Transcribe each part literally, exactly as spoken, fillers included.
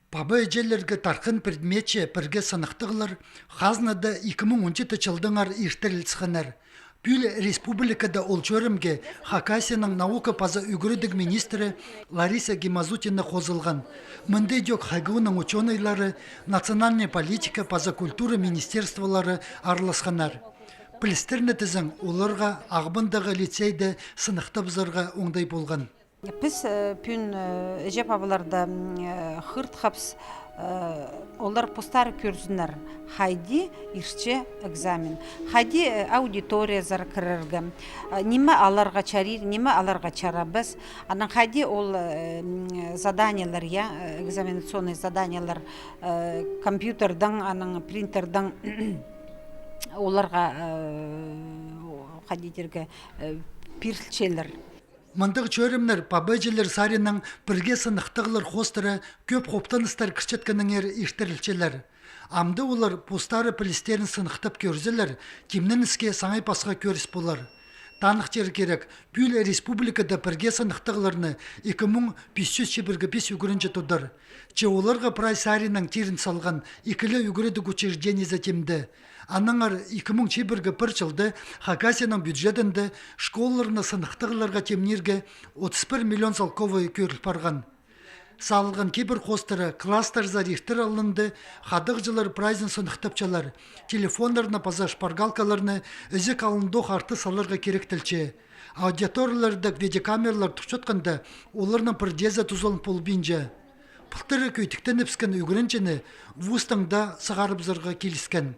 Паба-іҷелерге тархын предметче пірге сыныхтығлар хазнада ікі муң он читі чылдаңар иртірілісхеннер. Пӱӱл республикада ол чӧрімге Хакасияның наука паза ӱгредіг министрі Лариса Гимазутина хозылған. Мында ідӧк ХГУ-ның учёныйлары, национальная политика паза культура министерстволары араласханнар. Пілістерні тізең, оларға Ағбандағы лицейде сыныхтабызарға оңдай полған. Піс, э, пӱӱн, э, іҷе-пабаларны, м, э, хығыртхабыс, э, олар постары кӧрзіннер, хайди иртче экзамен, хайди, э, аудиториязар кірерге, э, ниме аларға чарир, ниме аларға чарабас, анаң хайди ол, э, м, заданиелер, я, э, экзаменационный заданиелер, э, компьютердең, анаң принтердең оларға, э, хайди тирге, э, пирілчелер. Мындағ чӧрімнер паба-іҷелер саринаң пірге сыныхтығлар хоостыра кӧп хоптаныстар кірчеткеннеңер иртірілчелер. Амды олар постары пілістерін сыныхтап кӧрзелер, тимненіске саңай пасха кӧріс полар. Таныхтирға кирек, пӱӱл республикада пірге сыныхтығларны ікі муң пис чӱс чибіргі пис ӱгренҷі тудар. Че оларға прай саринаң тирін салған ікі ле ӱгредіг учреждениезі тимде. Аннаңар ікі муң чибіргі пір чылда Хакасияның бюджетінде школаларны сыныхтығларға тимнирге отыс пір миллион салковай кӧріл парған. Салылған кибір хоостыра класстарзар иртір алнында хадағҷылар прайзын сыныхтапчалар. Телефоннарны паза шпаргалкаларны ізік алнындох арты саларға киректелче. Аудиторияларда видеокамералар турчатханда, оларның пірдеезі тузаланып полбинча. Пылтыр кӧйдіктенібіскен ӱгренҷіні вузтаң даа сығарыбызарға киліскен.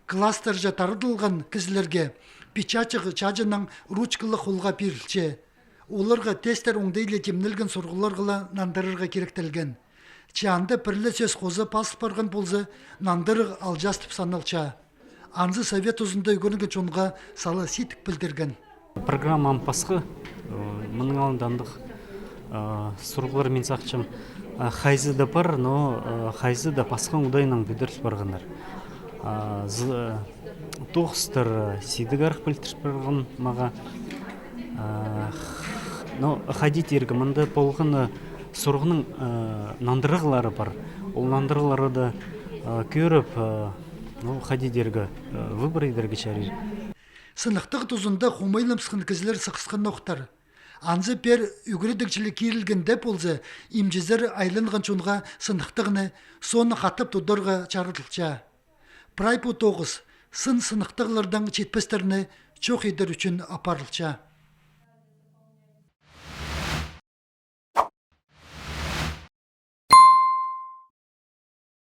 Класстарҷа тарадылған кізілерге печатьчығ чааҷынаң ручкалығ холға пирілче. Оларға тесттер оңдайлы тимнелген сурығларғыла нандырарға киректелген. Че анда пір ле сӧс хоза пазыл парған полза, нандырығ алҷаас тіп саналча. Анзы совет тузында ӱгренген чонға сала сидік пілдірген. Программа ам пасха, э, мының алнында андағ, э, сурығлар мин сағынчам, э, хайзы даа пар, но, э, хайзы даа пасха оңдайнаң пӱдіріл парғаннар. А, з-, тоғыстар, э, сидік арах пілдіріл парған мағаа. А, х-, но хайди тирге, мында полған, э, сурығның, э, нандырығлары пар. Ол нандырығларны, э, кӧріп, э, ну, хайди тирге, э, выбор идерге чарир. Сыныхтығ тузында хомайланыбысхан кізілер сығысханнохтар. Анзы пеер ӱгредігҷілер кирілген дее полза, имҷізер айланған чонға сыныхтығны, сооны хатап тударға чарыдылча. Прай пу тоғыс сын сыныхтығлардаң читпестерні чох идер ӱчӱн апарылча.